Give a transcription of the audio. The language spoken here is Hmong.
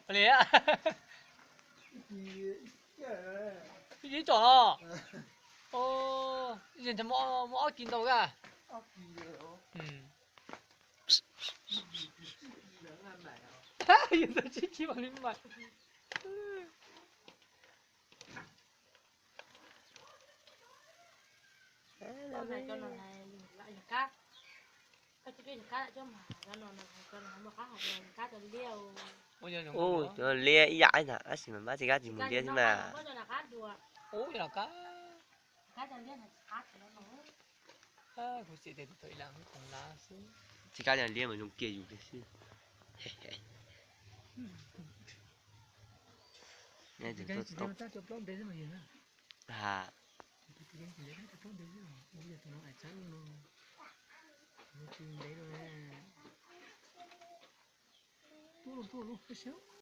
Li, ib tsom los. Muaj ob kis ntau kawg. Yus tau tsib kis mam li maim. Ua cov liab ib yam ntag, tab sis mas npab tsis kab tsis mus liab xwb mas. Tsis kab cov liab mas zoo kiag yus kiag xwb. Ha.